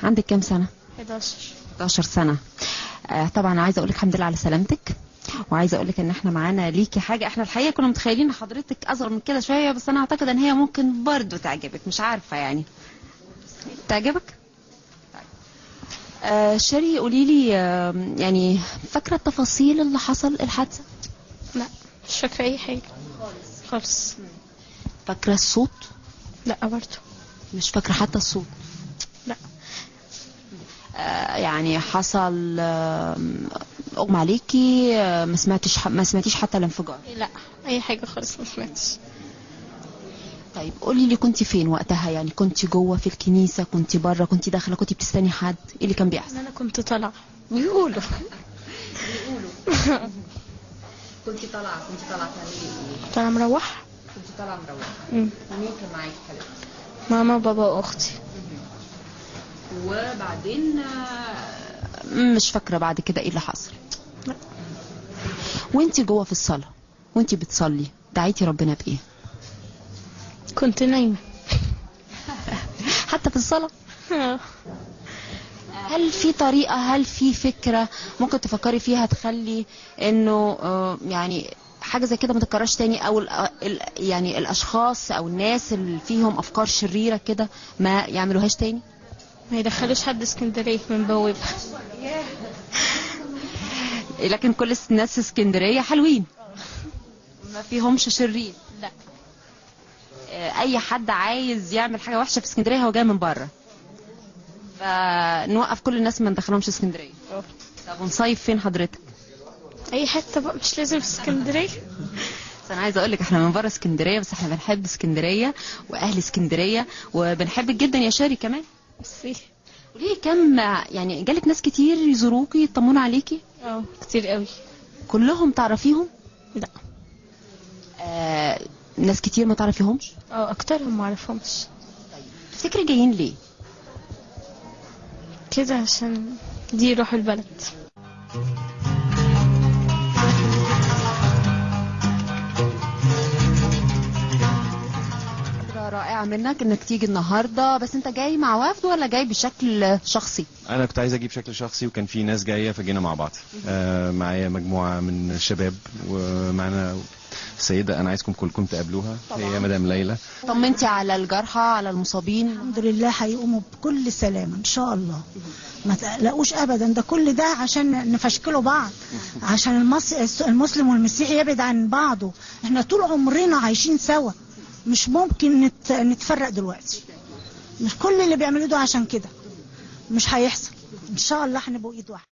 عندك كام سنة؟ 11. 11 سنة. طبعا عايزه اقول لك الحمد لله على سلامتك، وعايزه اقول لك ان احنا معانا ليكي حاجة. احنا الحقيقة كنا متخيلين حضرتك اصغر من كده شوية، بس انا اعتقد ان هي ممكن برضو تعجبك، مش عارفه يعني تعجبك. طيب. شيري قولي لي، يعني فاكره التفاصيل اللي حصل الحادثة؟ لا مش فاكره اي حاجة خالص خالص. فاكره الصوت؟ لا برضو مش فاكره حتى الصوت. لا. يعني حصل اغمى عليكي؟ ما سمعتيش حتى الانفجار؟ لا اي حاجة خالص ما سمعتش. طيب قولي لي كنت فين وقتها؟ يعني كنت جوه في الكنيسة، كنت بره، كنت داخله، كنت بتستني حد؟ ايه اللي كان بيحصل؟ انا كنت طالعه. بيقولوا كنت طالعه تعملي ايه؟ طالعه مروحة. كنت طالعه مروحة. ومين كان معاكي حبيبتي؟ ماما وبابا واختي. وبعدين مش فاكره بعد كده ايه اللي حصل؟ لا. وانت جوه في الصلاة وانت بتصلي دعيتي ربنا بايه؟ كنت نايمة. حتى في الصلاة؟ هل في طريقه، هل في فكرة ممكن تفكري فيها تخلي انه يعني حاجة زي كده ما تتكررش تاني، او يعني الاشخاص او الناس اللي فيهم افكار شريرة كده ما يعملوهاش تاني؟ ما يدخلوش حد اسكندرية من بوابه. لكن كل الناس اسكندرية حلوين، ما فيهمش شرير. لا. اي حد عايز يعمل حاجة وحشة في اسكندرية هو جاي من بره، فنوقف كل الناس ما ندخلهمش اسكندرية. طب ونصيف فين حضرتك؟ اي حتة بقى، مش لازم في اسكندرية. بس انا عايزه اقول لك احنا من بره اسكندرية، بس احنا بنحب اسكندرية واهل اسكندرية، وبنحبك جدا يا شاري كمان. ميرسي. قولي لي، كم يعني جالك ناس كتير يزوروكي يطمنوا عليكي؟ كتير قوي. كلهم تعرفيهم؟ لا. ناس كتير ما تعرفيهمش؟ اكترهم ما اعرفهمش. طيب تفتكري جايين ليه؟ كده عشان دي روح البلد. رائعة منك انك تيجي النهارده، بس انت جاي مع وفد ولا جاي بشكل شخصي؟ انا كنت عايز اجي بشكل شخصي، وكان في ناس جاية فجينا مع بعض. معايا مجموعة من الشباب ومعانا سيده انا عايزكم كلكم تقابلوها، هي مدام ليلى. طمنتي على الجرحى، على المصابين؟ الحمد لله هيقوموا بكل سلامه ان شاء الله، ما تقلقوش ابدا. ده كل ده عشان نفشكلوا بعض، عشان المسلم والمسيحي يبعد عن بعضه. احنا طول عمرنا عايشين سوا، مش ممكن نتفرق دلوقتي. مش كل اللي بيعملوه ده عشان كده مش هيحصل ان شاء الله. هنبقوا ايد واحدة.